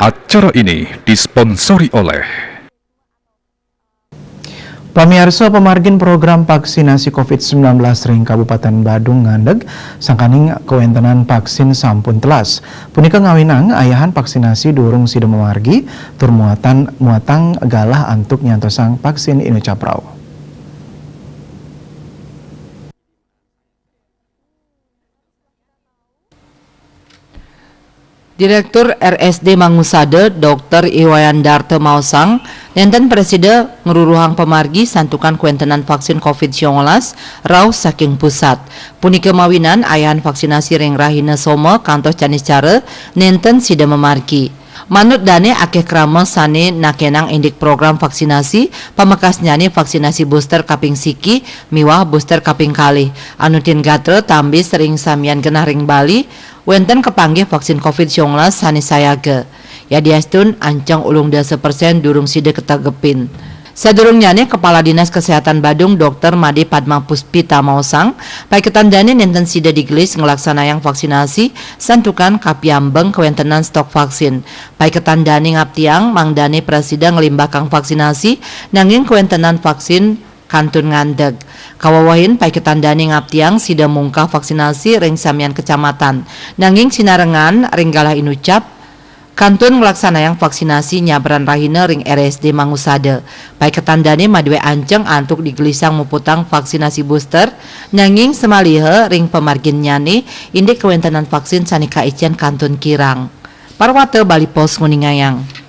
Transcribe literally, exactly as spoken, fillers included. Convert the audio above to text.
Acara ini disponsori oleh Pamiarsa, pamargin program vaksinasi covid sembilan belas ring Kabupaten Badung ngandeg, sangkaning kawentenan vaksin sampun telas. Punika ngawinang ayahan vaksinasi durung sida mamargi, tur muatan, muatang galah antuk nyantosang vaksin Inu Caprau. Direktur R S D Mangusada, Dokter Iwayan Darta maosang, nenten prasida ngruruhang pamargi santukan kawentenan vaksin covid sembilan belas rauh saking pusat. Punika mawinan ayahan vaksinasi ring rahina Soma kantos Caniscara nenten sida mamargi. Manut dane, akeh krama sane nakenang indik program vaksinasi, pamekasnyane vaksinasi booster kaping siki miwah booster kaping kalih. Anutin gatra tambis ring samian genah ring Bali, wenten kapanggih vaksin covid sembilan belas sane sayaga. Yadiastun anceng ulung dasa persen durung sida kategepin. Sadurungnyane, Kepala Dinas Kesehatan Badung, Dokter Made Padma Puspita maosang, paiketan dane nenten sida digelis nglaksanayang vaksinasi santukan kapiambeng kawentenan stok vaksin. Paiketan dane ngaptiang mangdane prasida nglimbakang vaksinasi, nanging kawentenan vaksin kantun ngandeg. Kawewehin paiketan dane ngaptiang sida mungkah vaksinasi ring samian kecamatan. Nanging sinarengan ring galah inucap, kantun nglaksanayang vaksinasi nyabran rahina ring R S D Mangusada. Paiketan dane madue anceng antuk digelisang muputang vaksinasi booster, nanging samaliha ring pamarginnyane indik kawentenan vaksin sane kaicen kantun kirang. Parwata Bali Post nguningayang.